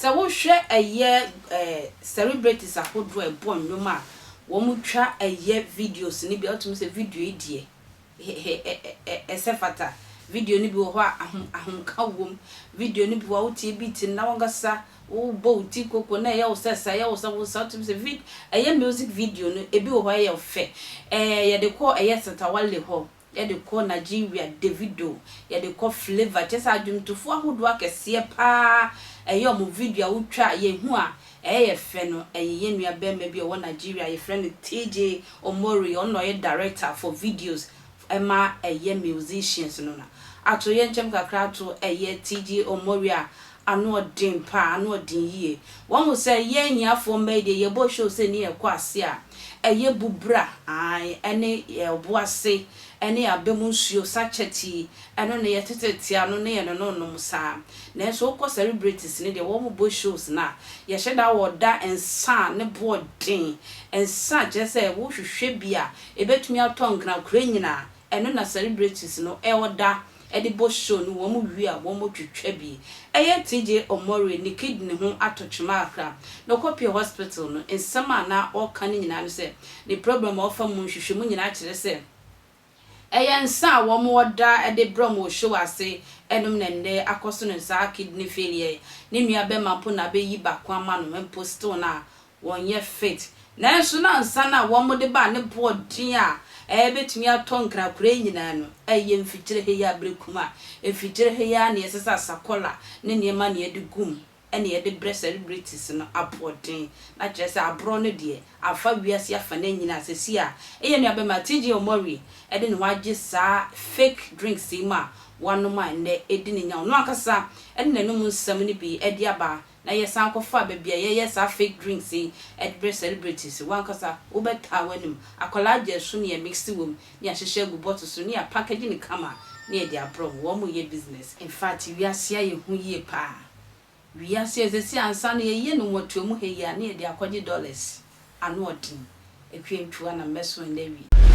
Sɛ wohwɛ ɛyɛ celebrities ahodoɔ a ɛbɔ nnwom a wɔtwa ɛyɛ videos no bi a, wotumi sɛ video yi deɛ ɛsɛ fata. Video no bi wɔ hɔ a ahom ahomka wom. Video no bi wɔ hɔ a wotie beat no na wankasa wobɔ wo ti koko na ɛyɛ wo sɛ sa, ɛyɛ wo sɛ wo sa. Wotumi sɛ vid ɛyɛ music video no ebi wɔ hɔ a ɛyɛ fɛ. Yɛde kɔ ɛyɛ Shatta Wale hɔ, yɛde kɔ Nigeria Davido, yɛde kɔ Flavour, kyerɛ sɛ adwomtofoɔ ahodoɔ akɛseɛ paa ɛyɛ ɔmo video a wotwa a yɛhu a ɛyɛ fɛ no. Ɛyɛ yɛn nua bɛrima bi a ɔwɔ Nigeria, yɛfrɛ no TJ Omori. Ɔno na ɔyɛ director for videos ɛma ɛyɛ musicians no. Na ato yɛn nkyɛn kakra ato ɛyɛ TJ Omori a ano ɔden paa, ano ɔden yie. Wɔn ho sɛ yɛn nyiafoɔ mma yi deɛ, yɛbɔ show sɛ ne yɛkɔ ase a, ɛyɛ bubra ae ɛne ɔbo ase ɛne abɛmu nsuo sachet yi, ɛno ne yɛtetete ano ne yɛn no nom saa. Nanso wokɔ celebrities ne deɛ, wɔn bɔ shows na yɛhyɛ da wɔ da nsa a ne boɔ den, nsa kyerɛ sɛ wohwehwɛ bi a ebɛtumi atɔ nkranakora nyinaa. Ɛno na celebrities no ɛwɔ da ɛde bɔ show no. Wɔn wie a, wɔn twitwa bi. Ɛyɛ TJ Omori ne kidney ho ato twema akra na ɔkɔpie hospital no. Nsɛm a na ɔka no nyinaa no sɛ ne problem a ɔfa mu nhwehwɛmu nyinaa kyerɛ sɛ ɛyɛ nsa a wɔn wɔda de brɛ wɔn wɔ show ase ɛnom na nnɛ akɔ so no nsa kidney failure. Ne nua bɛma mpo na abɛyi baako ama no mpo, still na wɔnyɛ fit. Nanso na nsa no a wɔn de ba ne boɔden a ɛyɛ bɛtumi atɔ nkrakora nyinaa no, ɛyɛ mfikyire ha yi abere kum a mfikyire ha yi a na yɛsesa sakɔla ne nneɛma na yɛde gum ɛna yɛde brɛ celebrities no aboɔden. Na kyerɛ sɛ aborɔ no deɛ afa wiase afa no nyinaa. Sɛsi a ɛyɛ nua bɛma TJ Omori ɛde ne ho agye saa fake drinks yi mu a wanom a nnɛ ɛdi ne nya. Ɔno ankasa ɛde n'anum nsɛm no bi ɛde aba na yɛsan kɔfa baabi a yɛyɛ saa fake drinks yi ɛde brɛ celebrities. Wankasa wobɛtaa w'anim akwadaa gye so ne yɛ mix wɔ mu ne yɛahyehyɛ agu bottle so ne yɛ package ne kama ne yɛde abrɛ wɔn. Wɔn yɛ business. In fact, wiase ayɛ hu yie paa. Wiase ɛsɛ ansa no yɛyɛ no mmɔtoa mu ha yi a ne yɛde akɔgye dollars. Ano ɔden atwa ntua na mmɛso nnɛ wie.